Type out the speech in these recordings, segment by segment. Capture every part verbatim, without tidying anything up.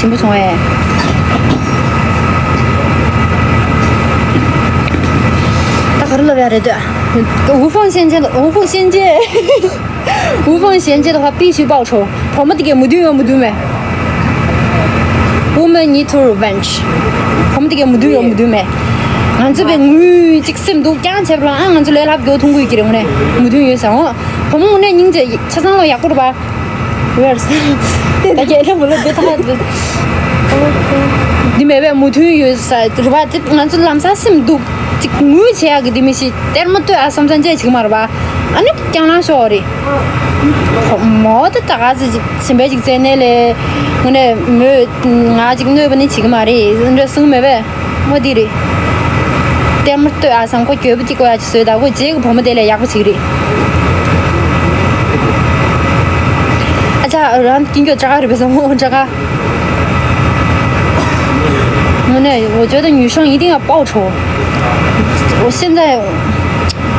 ཞིམ་པོ་བྱུང་བས། ད་ག་རེ་ལབ་ཡ་རེད་འདོད། 无缝衔接了，无缝衔接。无缝衔接的话必须报仇。བུ་མོ་དེ་གས་མོས་མཐུན་ཡོད་མོས་མཐུན་མེད། Women need to revenge. བུ་མོ་དེ་གས་མོས་མཐུན་ཡོད་མོས་མཐུན་མེད། ང་ཚོ་བས་ངུས་ཅིག་སེམས་སྡུག་རྐྱང་བྱས་པ་ལ་ཨ་ང་ཚོ་ལས་སླ་པོ་མཐོང་གི་ཡོད་ཀྱི་རེད། དངོས་གནས་མོས་མཐུན་ཡོད་ས་འོང་། བུ་མོ་དངོས་གནས་སྙིང་རྗེ་ཆ་ཚང་ལ་ཡག་པོ་རེད་པ། Where's? དེ་ད་རྒྱལ་ལ་མི་ལ་དེ་ཐ་དེ། འདི་མེད་པའི་མོས་མཐུན་ཡོད་ས་རེད་པ། དེ་ང་ཚོ་ལམ་སང་སེམས་སྡུག་ཅིག་ངུས་བྱེད་ཡག་གི་དེ་མི་ཤེས། གཏེར་མ་ལྟོས་ཨ་བསམ་བསམ་བྱས་བྱེད་ཀྱི་མ་རེད་པ། ཨ་ནི་སྐྱང་ལང་ཤོར་རེད། མོ་དེ་ད་ག་ཚོད་ཅིག་སེམས་པ་ཅིག་བཙལ་ནས་ལས། དངོས་གནས་མོས་ང་ཅིག་གནོད་པ་ནི་བྱེད་ཀྱི་མ་རེད་འདྲ་གསུངས་མེད་པས། མོ་འདི་རེད། གཏེར་མ་ལྟོས་ཨ་བསམ། ཁོ་གྱོད་པ་གཅིག་དགོས་ཡ་ཅིག་བཟོས། ད་ཁོ་རྗེས་ཀྱི་བུ་མོ་དེ་ལས་ཡག་པོ་ཅིག་རེད། ཨ་ཅག་རང་ཀིན་གྱོད་ཅག་རེད་པས་བསམ་མོ་ཅག། དངོས་གནས་我觉得女生一定要报仇。我现在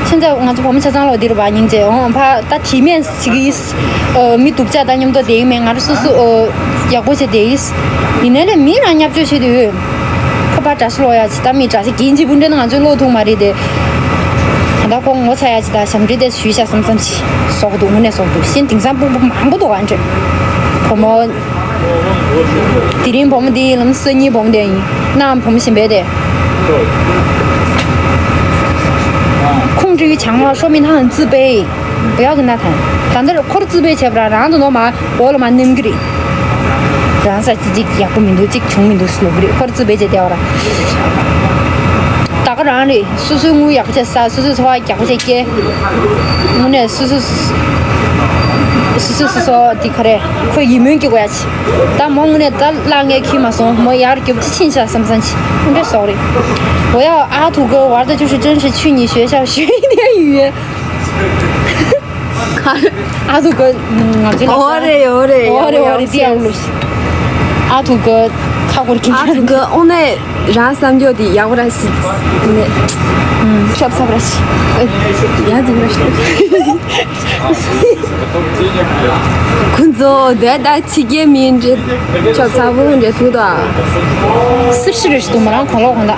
现在ང་ཚོ་བུ་མོ་ཆ་ཚང་ལོ་འདིར་བ་སྙིང་རྗེ་འོང་ཕ་ད་དྲི་མེད་ཅིག་ཡིས། ཨ། མི་སྡུག་ཅག་དང་མཉམ་དུ་བསྡད་ཡིན་མེད། ང་རང་སོ་སོ་ཨ་ཡག་པོ་བྱས་བསྡད་ཡིན། ཡིན་ནའི་ལས་མི་རང་བརྙས་བཅོས་བྱེད་དུས། ཁོ་པ་དགྲ་ཤ་ལོག་ཡ་ཅིག་ད་མི་དགྲ་ཤ་གྱེན་གཅིག་པུ་འདྲ་ན་ང་ཚོའི་བློ་ཐུག་མ་རེད་དེ། ད་ལྟ་ཁོ་ངོ་ཚ་ཡ་ཅིག་ད་ཞབས་འདྲེན་དེ་ཞུས་ཤག་བསམ་བསམ་ཅིག་སོག་འདུག་དངོས་གནས་སོག་འདུག་གཞན་དེང་སང་སྤུ་གུ་མང་པོ་འདུག་ཨ་འདྲ། བུ་མོ། དེ་རིང་བུ་མོ་དེ་ཡིན་ལམ་སང་ཉིན་བུ་མོ་དེ་ཡིན་ནའང་བུ་མོ་གཞན་པ་དེ། 控制欲强了，说明他很自卑。 不要跟他谈。ད་འདིར་ཁོར་རྩིས་པའི་བྱས་པ་ར་རང་དུ་ནོ་མ་འོ་ལ་མ་ནིམ་གི་རེད། རང་ས་ཅི་ཅིག་ཡག་པོ་མི་འདུག་ཅིག་བྱུང་མི་འདུག་ཟེར་ལབ་གི་རེད། ཁོར་རྩིས་པའི་བྱས་བསྡད་པ་ར། ད་ག་རང་རེད། སོ་སོའི་དངུལ་ཡག་པོ་བྱས་ཟ། སོ་སོའི་འཚོ་བ་ཡག་པོ་བྱས་སྐྱེལ། དངོས་གནས་སོ་སོ་སོ་སོ་སོ་སོ་འདི་ག་རེད། ཁོས་ཡིད་སྨོན་སྐྱེ་དགོས་ཡ་ཆེ། ད་མོ་དངོས་གནས་ད་བླ་ངས་ཁྱི་མ་སོང་། མོ་ཡར་རྒྱབ་ཅི་ཕྱིན་ཤག་བསམ་བསམ་ཆེ། དངོས་གནས་སོག་རེད། 我要阿土哥玩的就是真是去你学校学一点语言。 ཨ་ཐུ་ག་ང་ཚོའི་ལ། ཨོ་རེད་ཨོ་རེད། ཨོ་རེད་ཨོ་རེད། ཏི་ཡ་ལུ། ཨ་ཐུ་ག་ཁ་ཁོར་ཁྱིམ། ཨ་ཐུ་ག་ཨོ་ནས་རང་བསམ་རྒྱུ་དེ་ཡག་པོ་ར་ཞིག་ནས་ཁྱབ་ཚབ་ར་ཞིག་ཡ་འཛིན་ར་ཞིག་ཁོ་ཚོ་དེ་ད་ཕྱི་རྒྱལ་མིན་འདྲ་ཁྱབ་ཚ་བོ་འདྲ་ཐུག་ད། སིར་ཤི་རེ་ཞིག་ཏུ་མ་རང་གོང་ལོག་གོང་ད།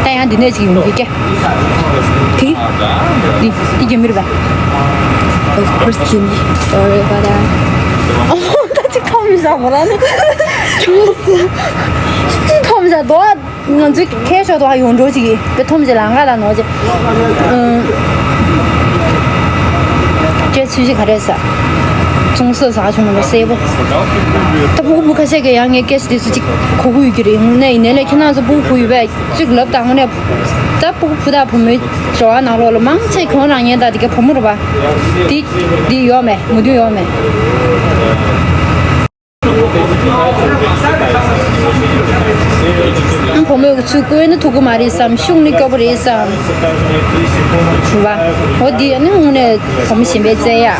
ད་ཡང་འདི་ནས་ཅིག་ཡོང་གི་སྐད། དེ། འདི་འདི་རྒྱ་མི་རེད་པ། Of course རྒྱ་མི། Sorry about that. ད་ཅིག་ཁམས་བཞག་མོ་ལ་ནི། ཅིག་ཁམས་བཞག་དོ། ང་ཚོའི་ཁའི་ཤོག་དོ་ཡོང་འགྲོ་ཅིག་གི་དེ་ཐོམ་ཅིག་ལ་ང་ལ་ནོ་ཅིག་ཨང་། ཅེ་ཚུལ་ཞིག་ག་རེད་ས། ཙུང་སི་ཟ་བྱུང་ལ་སེ་བོ། ད་སྤུ་གུ་བུ་ཁ་ཤས་ཀྱི་ཡང་ངས་སྐད་ཆ་དེ་ཚོ་ཅིག་གོ་གི་ཡོད་ཀྱི་རེད། དངོས་གནས་ཡིན་ནའི་ལས་ཁྱེད་རང་ཚོ་སྤུ་གུ་བུ་ཡོད་པས་ཅིག་ལབ་དང་དངོས་གནས། ད་སྤུ་གུ་བུ་དང་བུ་མོའི་འབྲེལ་བ་ནང་ལོགས་ལ་མང་ཆེ་ཁྱོད་རང་ཉན་ད་དེ་ག་བུ་མོ་རེད་པ། དེ་དེ་ཡོད་མེད་མུ་མཐུད་ཡོད་མེད། ཨང་བུ་མོས་ཚུར་བཀོལ་ན་ཐུག་གི་མ་རེད་བསམ། ཤུགས་ནི་སྐྱོ་པོ་རེད་བསམ། རེད་པ། འོ་འདི་ནི་དངོས་གནས་བུ་མོ་གཞན་པའི་བཙན་ཡ།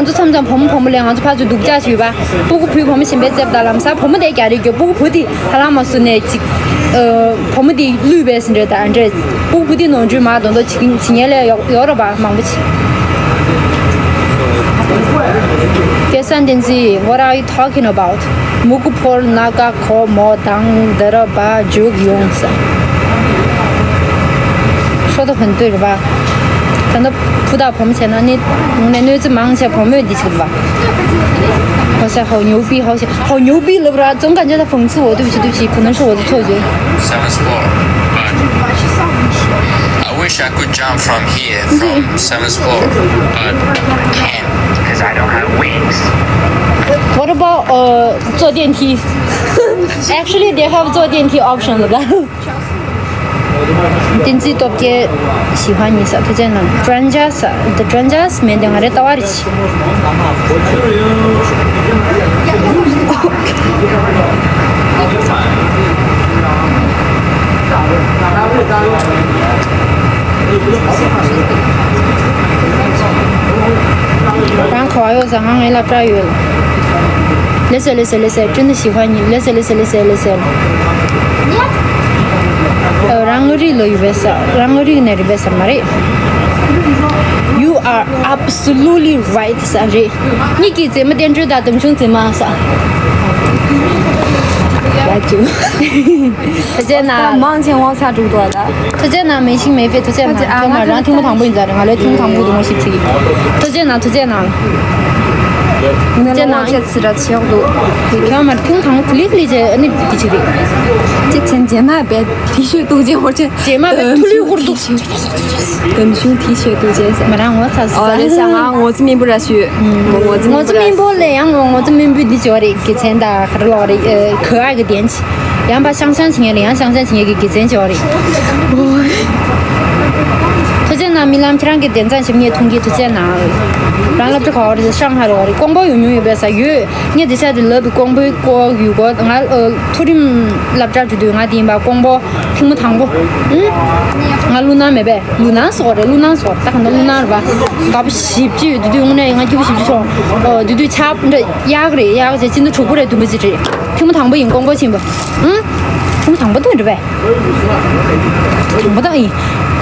ང་ཚོ་མཚམས་མཚམས་བུ་མོ་བུ་མོ་ལས་ང་ཚོ་ཕར་ཚུར་སྡུག་ཅག་བྱེད་པ། སྤུ་གུ་བུས་བུ་མོ་གཞན་པའི་བཙན་ད་ལམ་སང་བུ་མོ་དེ་རྒྱ་རེད་རྒྱུ་སྤུ་གུ་བུ་དེ་ཧ་ལམ་མ་སུ་ནས་ཅིག་བུ་མོ་དེ་བསླུས་པས་ཟིན་རེད་ད་འདྲེ། སྤུ་གུ་དེ་ནོར་འཁྲུལ་མ་གཏོང་དོ་བྱེད་ཀྱིན་བྱེད་ཉན་ལས་ཡོག་ཡོག་ར་པ་མང་པོ་བྱེད། སྐད་ས་འདི་ཚིག What are you talking about? མུ་གུ་ཕོར་ན་ཀ་གོ་མོ་དང་འདི་ར་པ་འཇུག་ཡོང་ས། སོ་ད་ཕན་ཏོས་ར་པ། ད་ནི་བུ་དང་བུ་མོ་བྱས་ན་ནི་ནས་གནོད་འཚེ་མང་ཆེ་བུ་མོས་འདི་བྱེད་པ། 我是好牛逼，好像好牛逼了不啦？总感觉他讽刺我，对不起，对不起，可能是我的错觉。Seventh floor, but I wish I could jump from here, from seventh floor, but I can't, because I don't have wings. What about uh 坐电梯？Actually, they have 坐电梯 option 了。 བསྟན་འཛིན་སྟོབས་རྒྱལ་ཞི་བ་ཉི་ས་ཐུགས་རྗེ་གནང་། 专家ས། འདི་专家མིན་ཏེ་ང་རའི་ལྟ་བ་རེད། རང་ག་བ་ཡོད་ཟ། ང་ངའི་སློབ་གྲྭ་ཡོད། ལེ་སེ་ལེ་སེ་ལེ་སེ། 真的喜欢你。 ལེ་སེ་ལེ་སེ་ལེ་སེ། ཨ། རང་མངའ་རིས་ལ་ཡོད་པའི་ས། རང་མངའ་རིས་ནས་རེད་པའི་ས་མ་རེད། You are absolutely right ཟེར་རེད། ཉིད་ཀྱི་མཛེས་མ་བསྟན་འགྲོའི་དང་འདམ་ཆུང་མཛེས་མ་ཟེར། ཡ་ཅུ། ཐུགས་རྗེ་གནང་། མང་ཆེ་བ་ཚར་འགྲོ་འདུག་ད། ཐུགས་རྗེ་གནང་། མེ་ཤིང་མེ་ཕེ་ཐུགས་རྗེ་གནང་། ཐུགས་རྗེ་གནང་། ཁྱོད་མ་རང་ཐེངས་མ་དང་པོ་ཡིན་ཙང་རེད། ང་ལོས་ཐེངས་མ་དང་པོ་འདུག་མ་ཤེས་ཚིག་ཐུགས་རྗེ་གནང་། ཐུགས་རྗེ་གནང་། ཐུགས་རྗེ་གནང་། ཆེ་ཡོག་འདུག་ཁྱོད་མ་ཐེངས་མ་དང་པོ་ལིག་ལིག་བྱས་ཨ་ནི་འདི་བྱེད་རེད། གཅིག་ཆེན་རྗེས་མ་བས་དེ་ཤོད་ཐུགས་རྗེ་ཧོར་ཆེན། རྗེས་མ་བས་ཐུ་ལུས་ཧོར་འདུག་འདམ་ཆུང་དེ་ཤོད་ཐུགས་རྗེ་ཟེར། ང་རང་ངོ་ཚ་ཟ། ཨོ་ལེ་ཤ་ང་ངོ་ཚ་སྨིན་པོ་ར་ཤོད། ངོ་ཚ་སྨིན་པོ་ར་ཤོད། ངོ་ཚ་སྨིན་པོ་ལས་ཡང་ངོ་ཚ་སྨིན་པོ་འདི་བྱོས་རེད། དགེ་མཚན་དང་ཁ་ར་ལོག་རེད། ཁོ་ཨ་གི་དན་ཆི། ཡང་པ་ཤང་ཤང་བྱེད་མཁན་ལ་ཡང་ཤང་ཤང་བྱེད་མཁན་གྱི་དགེ་མཚན་ཆེ་བ་རེད། ཐུགས་རྗེ་གནང་། རྨི་ལམ་ཁྱེད་རང་གི་དན་རྩ་ཞིབ་ངས་མཐོང་གི་ཐུགས་རྗེ་གནང་། རང་སློབ་གྲྭ་ག་བ་རེད། ཧྲང་ཧའེ་རེད་བ་རེད། ཀོང་པོ་ཡོང་མྱོང་ཡོད་པས་ས་ཡོད། ངས་དེ་ཆ་དེ་ལབ་པའི་ཀོང་པོའི་ཀོ་ཡུལ་སྐོར་ང་ཨ་མཐོ་རིམ་སློབ་གྲྭ་འགྲོ་དུས་ང་དེ་ཡིན་པ་ཀོང་པོ་ཐེངས་མ་དང་པོ། ཨུ། ང་ཀླུ་ནང་མེད་པས། ཀླུ་ནང་སོགས་རེད། ཀླུ་ནང་སོགས་རེད། ད་ག་ནང་ཀླུ་ནང་རེད་བ། དགའ་པོ་ཞེ་པོ་ཅིག་ཡོད། དེ་དུས་དངོས་གནས་ང་སྐྱིད་པོ་ཞེ་པོ་ཅིག་བྱུང་། ཨོ་དེ་དུས་ཆར་པ་འདྲ་ཡག་རེད། ཡག་བྱས་ཅི་འདྲ་གྲོགས་པོ་རེད་འདུག་པ་ཅིག་རེད། ཐེངས་མ་དང་པོ་ཡིན་ཀོང་པོ་ཕྱིན་པ། ཨུ། ཐེངས་མ་དང་པོ་དེ་རེད་པས། དང་པོ་དང་ཡིན།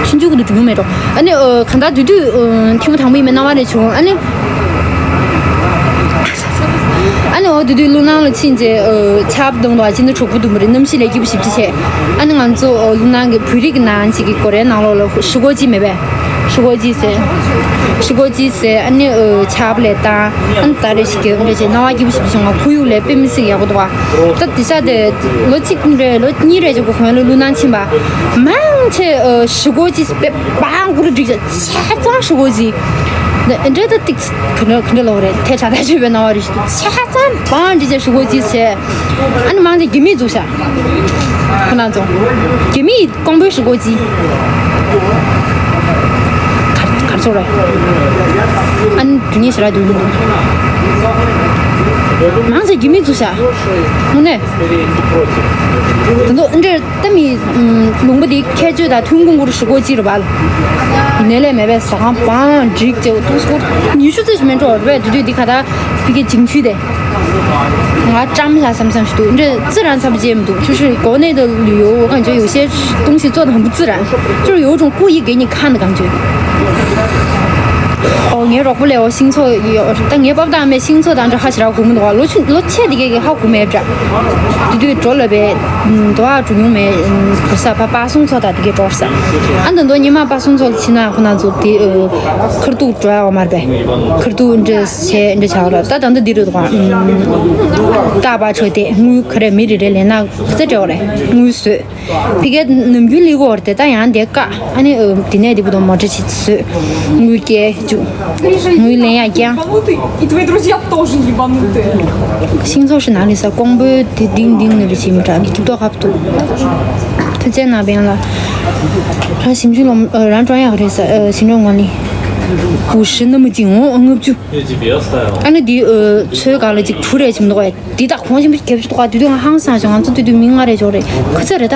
ཆུང་ཆུང་གི་འདུག་འགྲོ་མྱོང་མེད་འགྲོ། ཨ་ནི་ཨོ་གང་ལྟར་དེ་དུས་ཨོ་ཐེངས་མ་དང་པོ་ཡིན་པའི་སྣང་བ་རེ་བྱུང་། ཨ་ནི། ཨ་ནི་འོ་དེ་དུས་ཀླུ་ནང་ལ་ཕྱིན་རྗེས་ཨོ་ཆར་པ་བཏང་འདུག་ཅི་འདྲ་གྲོགས་པོ་འདུག་པ་རེད། གནམ་གཤིས་ལས་སྐྱིད་པོ་ཞེ་པོ་ཅིག་བྱས། ཨ་ནི་ང་ཚོ་ཨོ་ཀླུ་ནང་གི་བོད་རིགས་ཀྱི་ནང་གཅིག་གི་སྒོ་རའི་ནང་ལོགས་ལ་ཧྲི་གོ་ཅི་མེད་པས། ཧྲི་གོ་ཅི་ཟེར། ཧྲི་གོ་ཅི་ཟེར། ཨ་ནི་ཨོ་ཆར་པ་ལས་བཏང་། ཨ་ནི་ད་རེས་ཤིག་གི་འདྲ་བྱས་སྣང་བ་སྐྱིད་པོ་ཞེ་པོ་ཅིག་བྱུང་། ང་ཁོར་ཡུག་ལས་དཔེ་མི་སྲིད་ཡག་པོ་འདུག་པ། ད་དེ་ས་དེ་ལོ་གཅིག་རེད། ལོ་གཉིས་རེད་ཅིག་གོ་ཁོང་ལ་ཀླུ་ནང་ཕྱིན་པ། མང་ཆེ་ཨོ་ཧྲི་གོ་ཅི་དཔེ་པང་ཀུ་རུ་སྒྲིག་བྱས་ཆ་ཚང་ཧྲི་གོ་ཅི། འདི་འདྲ་ད་ཏིག་ག་འདྲ་ག་འདྲ་ལོག་རེད། ཐལ་ཆ་ད་ཆོད་པའི་སྣང་བ་རེ་ཞིག་འདུག་ཆ་ཚང་བང་འདི་ཅེ་ཧྲི་གོ་ཅི་བྱས། ཨ་ནི་མང་ཆེ་རྒྱ་མིས་འཛུགས་ཤག་ཁོ་ན་ཚོ་རྒྱ་མིས་ཀོང་པོའི་ཧྲི་གོ་ཅི། གར་གར་ཚོ་རེད། ཨ་ནི་དུ་ཉེ་ཞེ་ར་དུ་མི་འདུག་མང་ཆེ་རྒྱ་མིས་འཛུགས་ཤག་དངོས་གནས། དེ་ཚོ་འདྲ། ད་མི་ལུང་པ་འདི་ཁྱད་ཆོས་དང་ཐོན་ཁུངས་སྐོར་ཧྲི་གོ་ཅི་རེད་པ། ཡིན་ནའི་ལས་མེད་པས་ཟ་ཁང་བང་སྒྲིག་བྱས་འདུག་སྐོར་ཉི་ཤུ་ཙམ་ཞིག་མེད་འགྲོ་རེད་པས། དེ་དུས་འདི་ག་ད་ཕི་གི་འཇིང་ཆུ་དེ་ང་ཀྲམ་ལ་བསམ་བསམ་ཞིག་འདུག་འདྲ་ཙི་རང་ཚབ་བྱས་མི་འདུག་ཆུ་ཤུར་གོ་གནས་དུ་ལུས་ཡོད་གང་བྱོས་ཡོད་ཤེས་གཏོང་ཞིག་གཙོ་དང་པོ་ཙི་རང་ཅོར་ཡོད་ཀྲུང་ཀུ་ཡི་གེ་ཉིད་ཁ་འདི་གང་བྱོས། ཨོ་ངའི་རོགས་པོ་ལས་ཨོ་ཤིང་ཚོ་ཡོད་ད་ངའི་པབ་དང་མའི་ཤིང་ཚོ་དང་འདྲ་ཧ་ཞེ་ར་གོ་མི་འདུག་ལོ་ཆུ་ལོ་ཆེ་འདི་གས་ཀྱི་ཧ་གོ་མེད་པ་འདྲ། དེ་དུས་འགྲོ་ལ་བས་དོ་ཧ་འགྲོ་མྱོང་མེད། གོ་ས་པ་པ་སོང་ཚོ་ད་དེ་གས་འགྲོ་ས། ཨ་འདི་འདོ་ཉི་མ་པ་སོང་ཚོ་ལ་ཕྱིན་ན་ཁོ་ན་ཚོ་དེ་ཁར་ཏུག་འགྲོ་ཡ་བ་མར་བས་ཁར་ཏུག་འདྲ་བྱས་འདྲ་བྱ་བ་ལ་ད་ད་འདི་འདི་རུ་འདུག་ད་པ་ཆོས་དེ་དངུལ་ཁ་རེ་མི་རེ་རེ་ལས་ན་ཁ་ཚ་འདྲ་བ་རེད་དངུལ་བཟོས། ཕི་གའི་ནམ་རྒྱུན་ལི་གོར་དེ་ད་ཡང་དེ་ཀ་ཨ་ནི་དེ་ནས་དེ་བུ་དང་མོ་ཊ་ཆེ་བཟོས། དངུལ་སྐྱེལ་བཅུག་དངུལ་ལེན་ཡ་ཀྱང་། И твои друзья тоже ебанутые. ཤིང་ཚོགས་ཤིག་ནང་ལས་ས་ཀོང་པོའི་དེ་ལྡིང་ལྡིང་ནི་རེ་བྱེད་མི་དྲག་གི་སྐྱིད་ཏོག་ཧབ་ཏུ། ཐུགས་རྗེ་གནང་བན་ལ། རང་ཞིམ་ཆུ་ལོ་རང་ཀྲོང་ཡག་རེད་ས་ཞིམ་ལོ་ངོ་ལི། འུ་ཤི་ནི་མི་ཅིག་འོང་ལྔ་བཅུ། ཨ་ནི་དེ་ཚོའི་སྒང་ལ་ཅིག་གྲུ་རེ་བྱེད་མི་འདུག་གས། འདི་དག་གོང་ཆེན་པོ་རྒྱབ་ཅིག་ཏུ་ཀ་དུས་དུས་ཧང་སང་ཞིང་ང་ཚོ་དུས་དུས་མི་ལྔ་རེ་ཅོག་རེ་ཁ་ཚ་རེ་ད།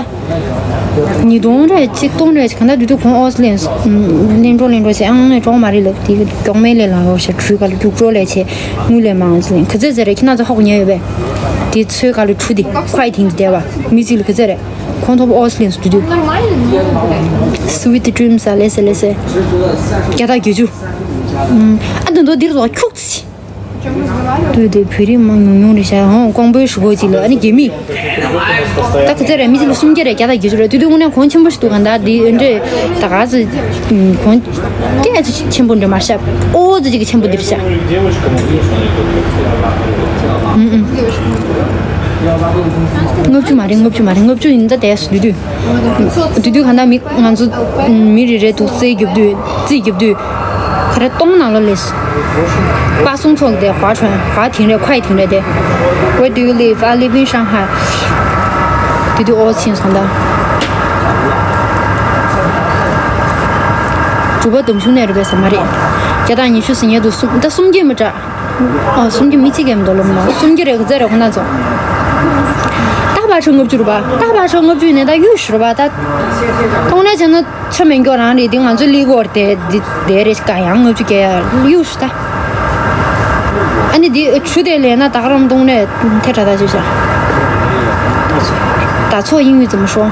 ཉིས་སྟོང་རེ་གཅིག་སྟོང་རེ་ག་ད་དུས་དུས་གོང་ཨོ་སི་ལེན་ལེན་འགྲོ་ལེན་འགྲོ་བྱས་ཨང་ནས་གྲོགས་མ་རེད་ལབ་དེ་གྱོག་མེ་ལས་ལ་རོ་ཞེས་གྲུའི་ཀ་ལ་རྒྱུག་འགྲོ་ལས་བྱས་དངུལ་ལས་མང་ཙི་ལེན་ཁ་ཚ་ཟེར་རེ་ཁྱི་ན་ཚོ་ཧ་གོ་ཉེ་ཡོད་པས། དེ་ཚོའི་ཀ་ལ་གྲུ་དེ་ཁ་ཡི་དེང་དུ་བསྡད་པ་མི་གཅིག་ལ་ཁ་ཚ་རེ་ཁོང་ཐོབ་ཨོ་སི་ལེན་སུ་དུས་དུས་Sweet Dreams ཨ་ལེ་སེ་ལེ་སེ་བརྒྱ་དང་བརྒྱད་ཅུ་ཨ་འདི་འདོ་འདིར་ལོ་ཁྱུག་ཙི། ལྟོས་ཏེ་བོད་རིགས་མང་ཉུང་ཉུང་རེད་ཤག་ཧོང་ཀོང་པོའི་ཧྲུ་གོ་ཅིག་ལ་ཨ་ནི་རྒྱ་མི། ད་ཁ་ཚ་རེད་མི་གཅིག་ལ་སུམ་བརྒྱ་རེད་བརྒྱ་དང་བརྒྱད་ཅུ་རེད་དུས་དུས་དངོས་གནས་གོང་ཆེན་པོ་ཞིག་འདུག་ག་ད་འདི་འདྲས་ད་ག་ཚོད་གོང་སྐད་ཆ་ཆེན་པོ་འདྲ་མ་བཤད་ཨོ་ཙི་ཅིག་ཆེན་པོ་འདི་བཤད། ལྔ་བཅུ་མ་རེད་ལྔ་བཅུ་མ་རེད་ལྔ་བཅུ་ཡིན་ད་དེ་སུ་དུས་དུས། དུས་དུས་གང་ལྟར་མི་ང་ཚོ་མི་རེ་རེ་འདུག་རྩིས་རྒྱབ་དུས་རྩིས་རྒྱབ་དུས་ག་རེ་གཏོང་ནང་ལོ་ལས་སུ། པ་སུང་ཚོགས་དེ་ཧྭ་ཁྲོན་ཧྭ་དིང་རེ་ཁ་ཡི་དིང་རེ་དེ། Where do you live? I live in Shanghai. དུས་དུས་ཨོ་ཆིན་སོང་ད། གྲུ་པ་དུམ་ཆུང་ནས་རེད་པས་ས་མ་རེད། བརྒྱ་དང་ཉི་ཤུ་ཟིན་ཡས་འདུག་སུམ་ད་སུམ་བརྒྱ་མི་དྲག་ཨ་སུམ་བརྒྱ་མི་གཅིག་གམ་འདོ་ལོ་མ་སུམ་བརྒྱ་རེ་ག་ཚད་རེ་ཁོ་ན་ཚོ། ཏག་པ་ཧྲི་ལྔ་བཅུ་རུ་པ་ཏག་པ་ཧྲི་ལྔ་བཅུ་ནས་ད་གཡུ་ཧྲི་རུ་པ་ད། གཏོང་ནས་བྱས་ན་ཆ་མེད་མགྱོགས་རང་རེད་དེ་ང་ཚོ་ལི་གོར་དེ་དེ་རེ་ག་ཡང་ལྔ་བཅུ་ག་ཡ་གཡུ་ཧྲི་ད། ཨ་ནི་དེ་ཆུ་དེ་ལས་ན་ད་ག་རང་གཏོང་ནས་ཐེ་དྲ་ད་ཅི་བྱ། ད་ཚོ་英语怎么说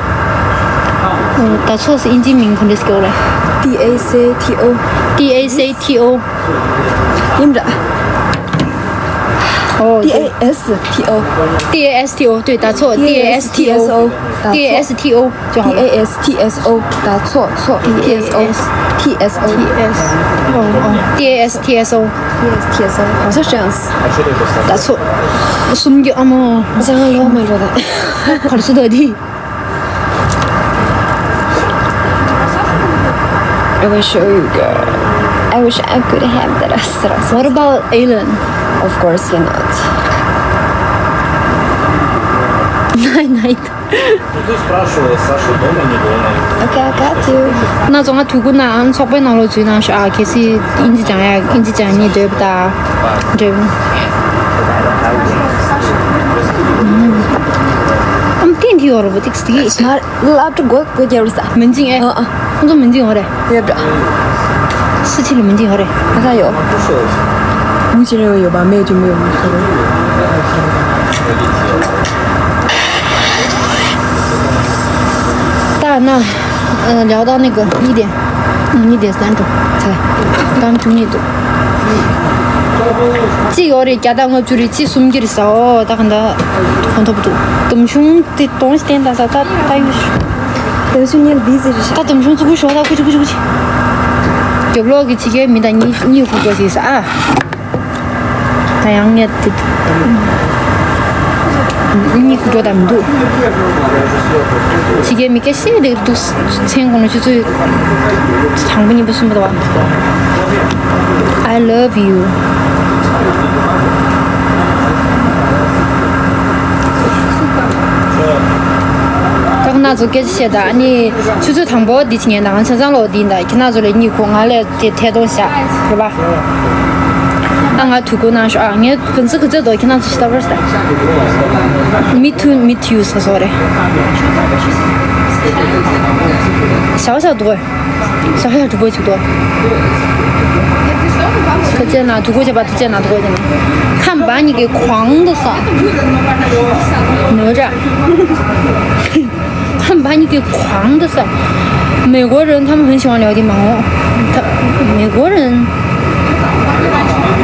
？ད་ཚོ་是印尼名可能是给我来。D A C T O. D A C T O. ཡིན་འདྲ། ཨོ། D A S T O. D A S T O 对，打错。D A S T O。 D A S T O 就好了。 D A S T S O 打错错。T S O。 T S O。 T S。 哦哦，D A S T S O。 D A S T S O 好像是这样子。打错。 སུམ་རྒྱུ་ཨ་མ། 我想要罗马罗的。 གར་སུ་དོ་དི། I will show you, girl. I wish I could have that. What about Alan? Of course you're not. Night, night. Ну, ты спрашивала, Саша дома, не дома? Okay, I got you. ཁྱེད་རང་ཚོ་ང་ཐུག་གུ་ན་ཚོགས་པའི་ནང་ལོགས་འཛུལ་གནང་ཤོག་ཨ། གལ་སྲིད་དབྱིན་ཇི་སྦྱང་ཡ། དབྱིན་ཇི་སྦྱང་སྙིང་འདོད་པ་དང་འབྲེལ། ཨམ་ཏན་གི་ཡོ་རོ་བོ་ཏིག་སི་ཏི། ང་སློབ་གྲྭ་སྒོ་སྒོ་རྒྱབ་རེད་ས། མིན་ཅིང་ཨེ། ཨ་ཨ། ཁོང་ཚོ་མིན་ཅིང་ཡོ་རེད། ཡོད་འདྲ། སི་ཆི་ལ་མིན་ཅིང་ཡོ་རེད། ཁ་ཁ་ཡོད། མུ་ཅི་རེ་ཡོད་པ་མེད་ཅུ་མེད་མུ་ཚོ་རེད། ད་ན། ལའོ་ད་ནི་གི་ཡི་དེ། ཉི་དེ་སྟན་འགྲོ། ཚེ། ཏང་ཆུང་ཉིད་དུ། ཅི་ཡོད་རེད། བརྒྱ་དང་ལྔ་བཅུ་རེད། ཅི་སུམ་ཅུ་རེད་ཟ། འོ་ད་ག་འདྲ། གོང་ཐོབ་འདུག་དུམ་ཆུང་དེ་གཏོང་སྟེ་ད་ས་ད་ད་ཡོད་ཤོག་དུམ་ཆུང་ཉལ་བི་ཟི་རེད་ཤག་ད་དུམ་ཆུང་ཙུ་གུ་ཤོག་ད་ཀུ་ཅི་ཀུ་ཅི་ཀུ་ཅི། རྒྱབ་ལོག་གི་ཕྱི་རྒྱལ་མི་དང་གཉིད་གཉིད་ཁུག་འགྲོ་ཞིག་ཟ་ཨ། ད་ཡང་ངས་དེ། གཉིད་ཁུག་འགྲོ་དང་མི་འདུག་ཕྱི་རྒྱལ་མི་སྐད་བཤད་བསྡད་འདུག་མཚན་དགོང་ལ་ཆུ་ཚོད་དང་པོ་གཉིས་པ་གསུམ་པ་དང་པོ། I love you. ཁྱེད་རང་ཚོ་སྐད་ཆ་བཤད་དང་། ཨ་ནི་ཆུ་ཚོད་དང་པོ་འདི་བྱེད་མཁན་དང་ཆ་ཚང་ལོ་འདི་འདྲ། ཁྱེད་རང་ཚོ་ལ་གཉིད་ཁུག་ང་ལ་དེ་ཐད་གཏོང་བཞག་རེད་པ། ཨ་ང་ཐུག་གོ་གནང་ཤོག་ཨ་ངས་ག་ཚོད་ག་ཚོད་དོ་ཁྱེད་རང་ཚོ་ཤི་ད་བར་ཤི་ད། Me too, me too ཟེར་སོང་རེད། ཞའོ་ཞའོ་འདུག་གས། ཞའོ་ཞའོ་འདུག་གས་ཅིག་འདུག་ཐུགས་རྗེ་གནང་། ཐུགས་རྗེ་ཆེ་བ། ཐུགས་རྗེ་གནང་། ཐུགས་རྗེ་གནང་། 看把你给狂的 ཟེར། 哪吒། 看把你给狂的 ཟེར། 美国人他们很喜欢聊天吗？哦，他，美国人，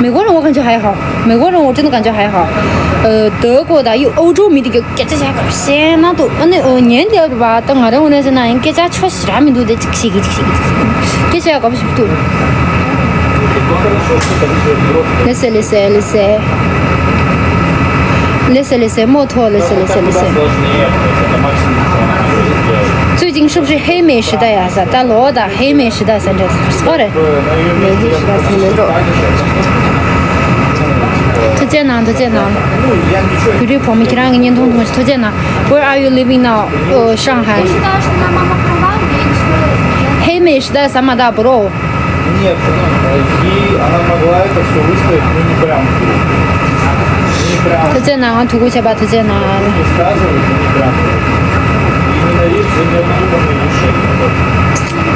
美国人我感觉还好，美国人我真的感觉还好。呃，德国的，有欧洲迷的，给这些先那都，那，呃，年纪吧，等我认为那是那人，给家确实还没读的，这个，这个，这个，这个，给这个搞不清楚。 ལེ་སེ། ལེ་སེ། ལེ་སེ། ལེ་སེ། ལེ་སེ། མོ་ཐོ། ལེ་སེ། ལེ་སེ། ལེ་སེ། 最近是不是黑美时代呀？ས་ད་ལོ་ད་黑美时代 ས་འདྲ་སྐོར་རེད། 黑美时代 ས་འདྲ་འགྲོ། ཐུགས་རྗེ་གནང་། ཐུགས་རྗེ་གནང་། བོད་རིགས་བུ་མོ་ཁྱེད་རང་གི་བརྙན་ཐུང་ཐུང་ཞིག་ཐུགས་རྗེ་གནང་། Where are you living now? ཨོ། ཧྲང་ཧའེ། 黑美时代 ས་མ་ད་བུ་རོ། Нет, ну, и она могла это все выставить, ну, не прям. Не прям. ཐུགས་རྗེ་གནང་། ཐུགས་རྗེ་ཆེ་བ། ཐུགས་རྗེ་གནང་། Высказывать, ну, не прям. Именно речь за необдуманные решения.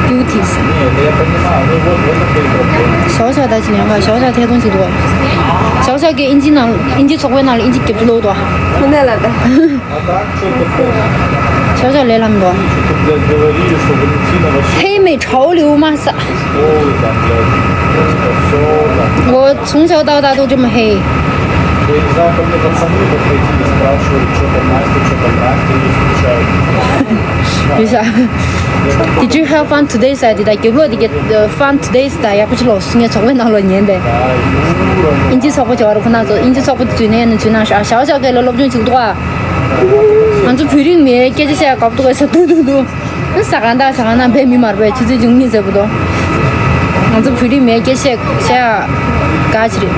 Beauties. Нет, я понимаю, ну вот в этом-то и проблема. ཞའོ་ཞའོ་ད་ཅི་ཉན་པ། ཞའོ་ཞའོ་ཐད་གཏོང་བྱེད་འདུག་ཞའོ་ཞའོ་གིས་དབྱིན་ཇི་ནང་། དབྱིན་ཇི་ཚོགས་པའི་ནང་ལ་དབྱིན་ཇི་རྒྱབ་ཀྱི་ལོག་འདུག་ཁོ་ནས་ལ་ད། А так, что такое? ཞའོ་ཞའོ་ལས་ལམ་འདུག Что-то, блядь, говорили, что Валентина вообще 黑美潮流 མ་ས། Школы там, блядь, это всё, там. 我从小到大都这么黑。Я не знаю, ко мне пацаны подходили, спрашивали, что там Настя, что там Настя, не скучают. Лиса, did you have fun today? ས་དེ་ད་རྒྱབ་ལོག་དེ་ག fun today ས་ད་ཡག་པོ་ཅིག་ལོག་སོང་། ངའི་ཚོགས་པའི་ནང་ལོག་ཉན་པས། དབྱིན་ཇི་ཚོགས་པ་ཅིག་ཡོད་རེད། ཁོ་ན་ཚོ་དབྱིན་ཇི་ཚོགས་པ་དེ་འཛུལ་ནས་ནི་འཛུལ་གནང་ཤག་ཞའོ་ཞའོ་གིས་ལ་སློབ་སྦྱོང་བྱེད་ཀྱི་འདུག་ཨ། ང་ཚོ་བོད་རིགས་མི་སྐད་ཆ་བཤད་དགའ་པོ་འདུག་གས་ཟེར། ཏུ་ཏུ་ཏུ། ས་གང་དང་ས་གང་ན་བོད་མི་མ་རེད་པས། ཆུ་ཚོད་བཅུ་གཉིས་ཟེར་བུ་དོ། ང་ཚོ་བོད་རིགས་མི་སྐད་ཆ་བཤད་དགའ་ཅི་རེད།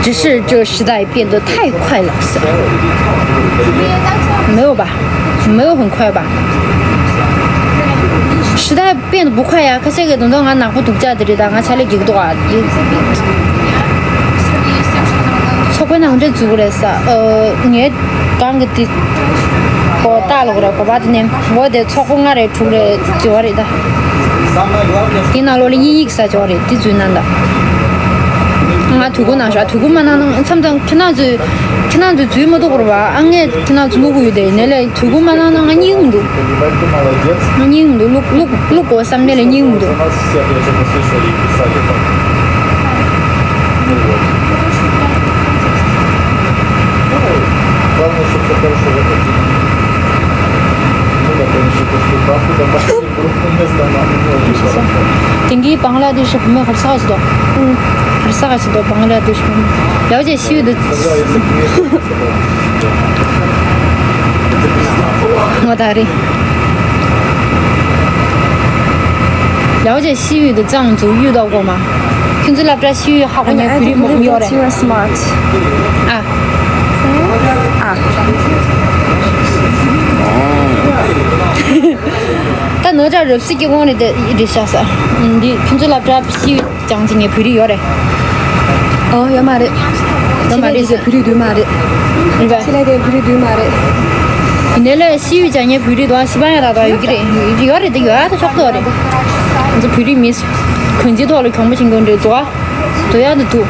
只是这时代变得太快了。没有吧？没有很快吧？时代变得不快呀。 ཁ་ཤས་ཀྱིས་ད་དུང་ང་ནག་པོ་སྡུག་ཅག་དེ་རེད། ད་ང་ཕྱག་ལས་རྒྱག་གི་འདུག་ཨ། ཚོགས་པའི་ནང་འདྲ་འཛུལ་གི་རེད་ས། ཨ། ངས་གང་གི་དེ་གོ་ལྟ་ལོག་རེད། གོ་བ་དེ་ནས་འོ་དེ་ཚོགས་པ་ལྔ་རེད་དྲུག་རེད་འཛུལ་བ་རེད་ད། དེ་ནང་ལོགས་ལ་དབྱིན་ཡིག་ས་འབྱོར་རེད། དེ་འཛུལ་ན་ད། ང་དུས་འཁོར་ནང་ཤག་དུས་འཁོར་མ་གནང་ན་མཚམས་དང་ཁྱེད་རང་ཚོས་ ཁྱེད་རང་ཚོས་འཛུལ་མ་ཐུབ་པ་རེད་བ། ཨ། ངས་ཁྱེད་རང་ཚོ་བླུག་གི་ཡོད་དེ། ཡིན་ནའི་ལས་དུས་གུང་མ་བླངས་ན་ང་སྙིང་མི་འདུག་ང་སྙིང་མི་འདུག་བླུག་བླུག་དགོས་བསམ་ནའི་ལས་སྙིང་མི་འདུག་དེང་གི་བང་ལ་དེ་ཧྲི་བུ་མོ་ཧར་ས་ག་ཞིག་འདུག་ཧར་ས་ག་ཞིག་འདུག་བང་ལ་དེ་ཧྲི་བུ་མོ་ཡག་ཅིག་ཤི་ཡོད་འདུག་ངོ་ད་རེད། ཡག་ཅིག་ཤི་ཡོད་འདུག་གཙང་འཛུགས་ཡོད་འདུག་གོ་མ། ཁྱོད་ཚོ་སློབ་གྲྭ་ཤི་ཡོད་ཧ་གོ་ཉན་བོད་རིགས་མང་པོ་ཡོད་རེད། You are smart. ཨ། ཨ། ད་ནོར་འཁྲུལ་རབ་སྲིད་ཀྱི་དབང་རེད་དེ་རེད་ཤག་ས། འདི་ཁྱོད་ཚོ་སློབ་གྲྭ་ཤི་ཡོད་ཀྱང་ཅི་ངའི་བོད་རིགས་ཡོད་རེད། ཨོ་ཡོད་མ་རེད། ཡོད་མ་རེད་ཟེར། བོད་རིགས་འདུག་མ་རེད། རེད་པ། ཆེ་ལས་དེ་བོད་རིགས་འདུག་མ་རེད། ཡིན་ནའི་ལས་ཤི་ཡོད་ཀྱང་ངའི་བོད་རིགས་འདུག་ཨ། ཤི་པ་ཡང་ད་དུང་ཡོད་ཀྱི་རེད། ཡོད་རེད་དེ་ཡོད་ཨ། ད་ཆོག་ཏོ་རེད། ང་ཚོ་བོད་རིགས་མི་གང་ཅིའི་ཐོག་ལ་གྱོང་པོ་བྱེད་མཁན་རེད་འདུག་ཨ། དུ་ཡག་ཏུ་འདུག་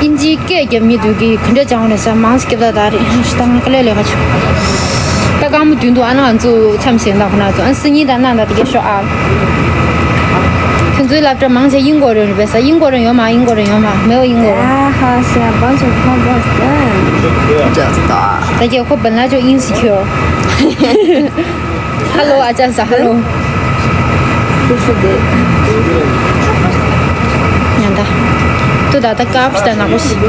དབྱིན་ཇིའི་སྐད་རྒྱབ་མི་འདུག་གི་ག་འདྲ་སྦྱང་བ་རེད་ཟེར། མང་སེ་རྒྱབ་ད་ད་རེད། ད་ང་དཀའ་ལས་ལས་ཀ་བྱུང་། ད་སྐར་མ་བདུན་འདུག་ཨ། ང་ཚོ་མཚམས་བཞག་ན་ཁོ་ན་ཚོ་ཨ། སང་ཉིན་དང་གནངས་དང་དེ་གས་ཤོག་ཨ། ཁྱོད་ཚོའི་སློབ་གྲྭ་མང་ཆེ་དབྱིན་གོ་རེ་རེད་པས་ས། དབྱིན་གོ་རེ་ཡོད་མ། དབྱིན་གོ་རེ་ཡོད་མ། མེད་པ་དབྱིན་གོ་རེ། I have a bunch of homework done. Just stop. ད་གས་ཁོ་本来就insecure. Hello, ཨ་ཅག་ས། Hello. ཉན་ད། ཏུ་ད་ད་ཀབ་ཤི་ད་ནག་པོ་ཤི།